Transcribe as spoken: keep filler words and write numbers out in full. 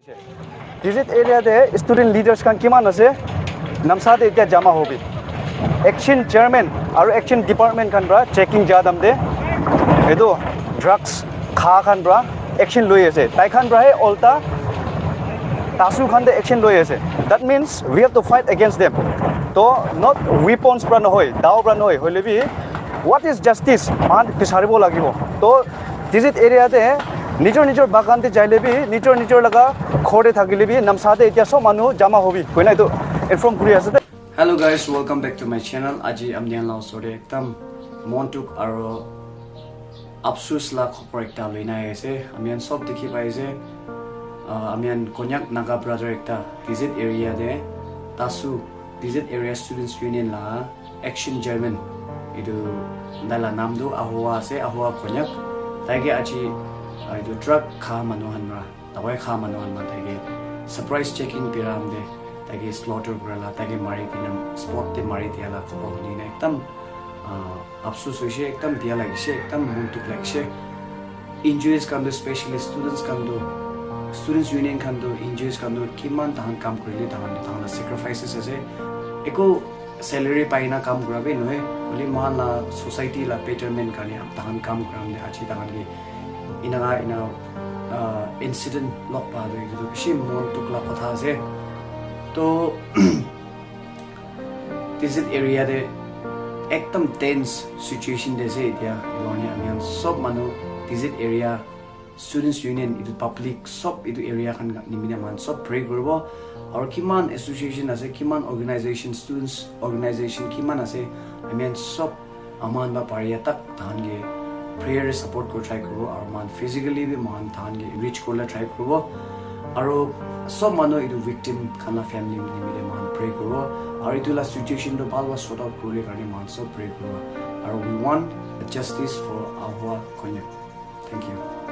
Tizit area te student leaders khan kiman ase? Namsa te etia jama hobi. Action chairman aru action department khan pra checking ja dam te etu drugs kha khan pra action loi ase. Tai khan pra he olta Tasu khan te action loi ase. That means we have to fight against them. To not weapons pra nohoi, dao pra nohoi, hoile bi what is justice? Man bisaribo lagibo. To Tizit area te nijor nijor bagan te jaile bi nijor nijor laga ghor te thakile bi Namsa te etia sob manu jama hobi koina etu inform kuri ase. Hello guys, welcome back to my channel. Aji ami khan la osor te ekdam mon dukh aro afsus la khobor ekta loina ahi ase. Ami khan sob dikhi pai ase, ah, ami khan Konyak Naga brother ekta Tizit area te Tasu, Tizit area Students Union la action chairman, etu tai la naam tu Ahoa ase, Ahoa Konyak. Tai ke aji, ah, etu drug kha manu khan pra, dawai kha manu khan pra tai ke surprise checking biram te tai ke slaughter kura la, tai ke mari dina spot te mari dia la khobor huni na ekdam, ah, afsus hoise, ekdam biya lagise, ekdam mon dukh lagise. N G Os khan tu, specially students khan tu, students union khan tu, N G Os khan tu kiman tahan kam kurile, tahan tu, tahan la sacrifices ase. Eko salary pai na kam kura bi nohoi, hoile mohan la society la betterment karne tahan kam kura mane aji tahan ke enaka, enaka, ah, incident log pa tu etu tu bishi mon dukh la kotha ase. To Tizit area te ekdam tense situation te ase etia. Etu karne ami khan sob manu Tizit area Students Union, etu public sob etu area khan nimine ami khan sob pray kuribo. Aru kiman association ase, kiman organization, students organization kiman ase, ami khan sob ami khan pa paria tak tahan ke prayer support kuri try kuribo. Aru ami khan physically bi ami khan tahan ke reach kurila try kuribo. Aru sob manu etu victim khan la family nimite ami khan pray kuribo. Aru etu la situation tu bhal para sort out kuribole karne ami khan sob pray kuribo. Aru we want justice for Ahoa Konyak. Thank you.